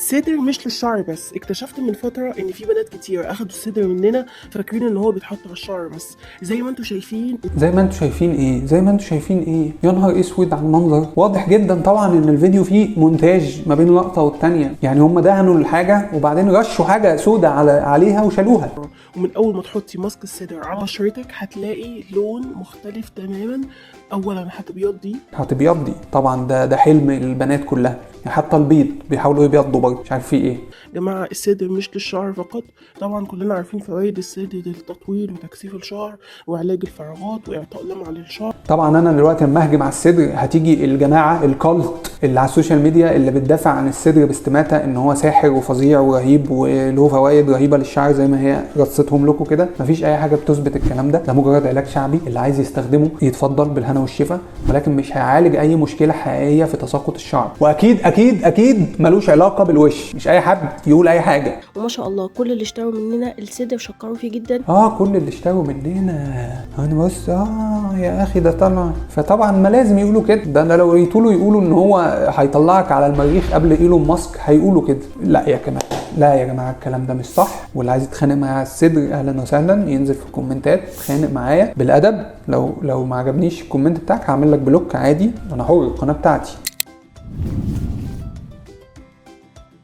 السدر مش للشعر بس. اكتشفت من فترة ان في بنات كتير اخدوا السدر مننا فاكرين ان هو بيتحط على الشعر بس. زي ما انتم شايفين، زي ما انتم شايفين ايه؟ زي ما انتم شايفين ايه؟ يا نهار اسود على المنظر. واضح جدا طبعا ان الفيديو فيه مونتاج ما بين لقطة والتانية، يعني هم دهنوا الحاجة وبعدين رشوا حاجة سودة عليها وشالوها. ومن اول ما تحطي ماسك السدر على بشرتك هتلاقي لون مختلف تماما. اولا هتبيضي، هتبيضي طبعا، ده حلم البنات كلها، يعني حتى البيض بيحاولوا يبيضوا برضه، مش عارف في ايه. جماعة السدر مش للشعر فقط، طبعا كلنا عارفين فوائد السدر للتطويل وتكثيف الشعر وعلاج الفراغات واعطاء لمعة للشعر. طبعا انا دلوقتي لما اهجم على السدر هتيجي الجماعة ال cult اللي على ال social media اللي بتدافع عن السدر باستماتة ان هو ساحر وفظيع ورهيب وله فوائد رهيبة للشعر زي ما هي رصتهم لكم كده. مفيش اي حاجة بتثبت الكلام ده، ده مجرد علاج شعبي، اللي عايز يستخدمه يتفضل بالهنا والشفا، ولكن مش هيعالج اي مشكلة حقيقية في تساقط الشعر، واكيد اكيد اكيد ملوش علاقة بالوش، مش اي حد يقول اي حاجة. وما شاء الله كل اللي اشتروا مننا السدر شكروا فيه جدا. كل اللي اشتروا مننا انا بص، يا اخي ده طلع، فطبعا ما لازم يقولوا كده، ده انا لو يطولوا يقولوا ان هو هيطلعك على المريخ قبل ايلون ماسك هيقولوا كده. لا يا جماعة، لا يا جماعة، الكلام ده مش صح. واللي عايز يتخانق مع السدر اهلا وسهلا، ينزل في الكومنتات يتخانق معايا بالادب. لو ما عجبنيش ال comment بتاعك هعمل لك block عادي، انا حر، القناة بتاعتي.